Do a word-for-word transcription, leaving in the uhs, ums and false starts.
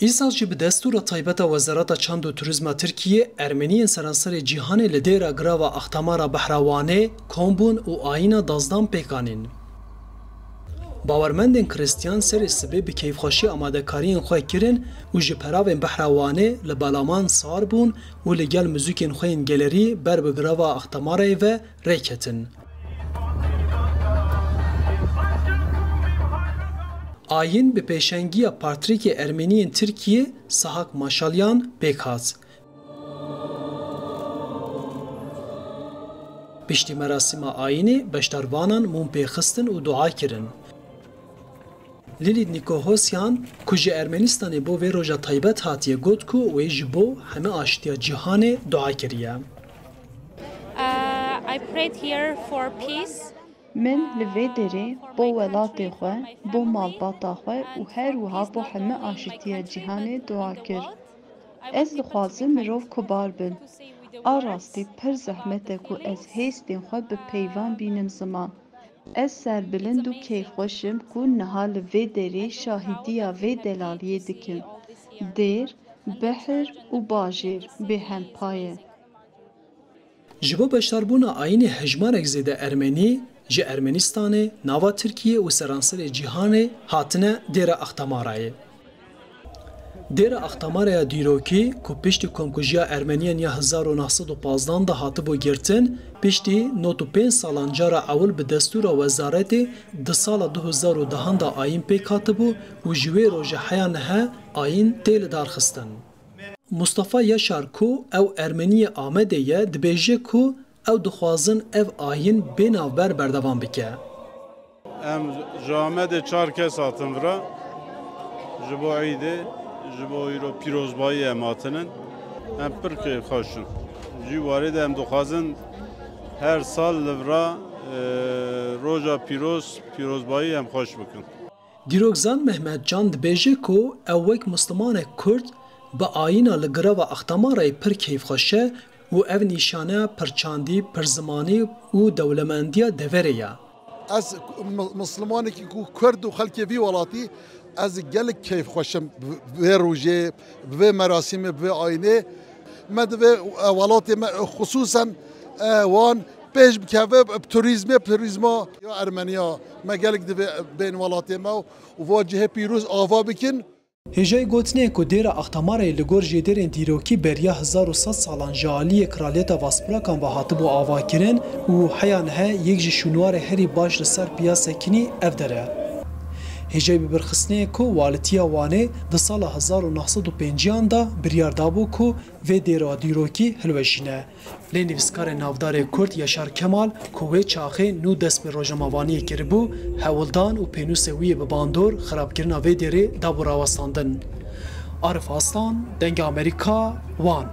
Îsal jî bi destûra taybet a Wezareta Çand û Turîzma Tirkiyê, Ermeniyên seranserê cîhanê li dêra girava Axtamara Behra Wanê kom bûn û ayîna dazdan pêk anîn. Bawermendên Kristiyan serê sibê bi keyfxweşî amadekariyên xwe kirin û ji peravên Behra Wanê li belaman sar bûn û li gel muzîkên xwe yên gelerî ber bi girava Axtamarayê ve rê ketin. Ayîn bi pêşengiya Patrîkê Ermeniyên Tirkiyê Sahak Maşalyan pêk hat. Piştî merasîma ayînê beşdarvanan mûm pê xistin û dua kirin. Lilît Nîkohosyan, ku ji Ermenistanê bo vê roja taybet hatiye, got ku wê ji bo heme aştiya cîhanê dua kiriye. Uh, I prayed here for peace. Min li vê derê bo welatê xwe, bo malbata xwe û her wiha bo heme aşitiya cîhanê dua kir. Ez dixwazim mirov kubar bin. A rastî pir zehmet e ku ez hêstên xwe bi peyvan bînim ziman. Ez serbilind û keyfxweş im ku niha li vê derê şahîdiya vê delaliyê dikim. Dêr, behir û bajêr bêhempa ye. Ji bo beşdarbûna ayînê hejmarek zêde Ermenî ji Ermenistanê, nava Tirkiyê û seranserê cîhanê hatine Dêra Axtamarayê. Dêra Axtamaraya dîrokî, ku piştî komkujiya Ermeniyan ya hezar û neh sed û pazdan de hatibû girtin, piştî nod û pênc salan cara ewil bi destûra wezaretê di sala du hezar û dehan de ayîn pêk hatibû û ji wê rojê heya nihe ayîn tê lidarxistin. Mustafa Yaşar, ku ew Ermeniyê Amedê ye, dibêje ku ew dixwazin ev ayîn bê navber berdewam bike. Em ji Amedê çar kes hatin vira. Ji bo Eydê, ji bo îro pîrozbayî em hatinin. Em pir kêfxweş in. Jî warê de em dixwazin her sal li vira, e, roja pîroz, pîrozbayî em xweş bikin. Dîrokzan Mehmet Can dibêje ku ew wek Mislimanek Kurd bi ayîna li girava Axtamarayê pir keyfxweş e û ev nîşaneya pirçandî, pirzimanî û dewlemendiya deverê ye. Ez mi-, Mislimanekî ku Kurd û xelkê vî welatî, ez gelek keyfxweş im bi vê rojê, bi vê merasîmê, bi vê ayînê. Me divê, e, welatê me, e, xisûsen, e, wan pêş bikeve bi turîzmê, bi turîzma ya Ermeniya. Me gelek divê bên welatê me û va cihê pîroz ava bikin. Hêjayî gotinê ye ku Dêra Axtamarayê li gor jêderên dîrokî beriya hezar û sed salan ji aliyê Kraliyeta Vaspurakan ve hatibû avakirin û heya nihe yek ji şûnwarê herî baş li ser piya sekinî ev der e. Hêjayî bibirxistinê ye ku Walitiya Wanê di sala hezar û neh sed û pênciyan de biryar dabû ku vê dêra dîrokî hilweşîne. Lê nivîskarê navdarê Kurd Yaşar Kemal, ku wê çaxê nû dest bi rojnamevaniyê kiribû, hewldan û pênûsê wî yê bi bandor xirabkirina vê dêrê dabû rawestandin. Arif Aslan, Dengê Amerîka, Wan.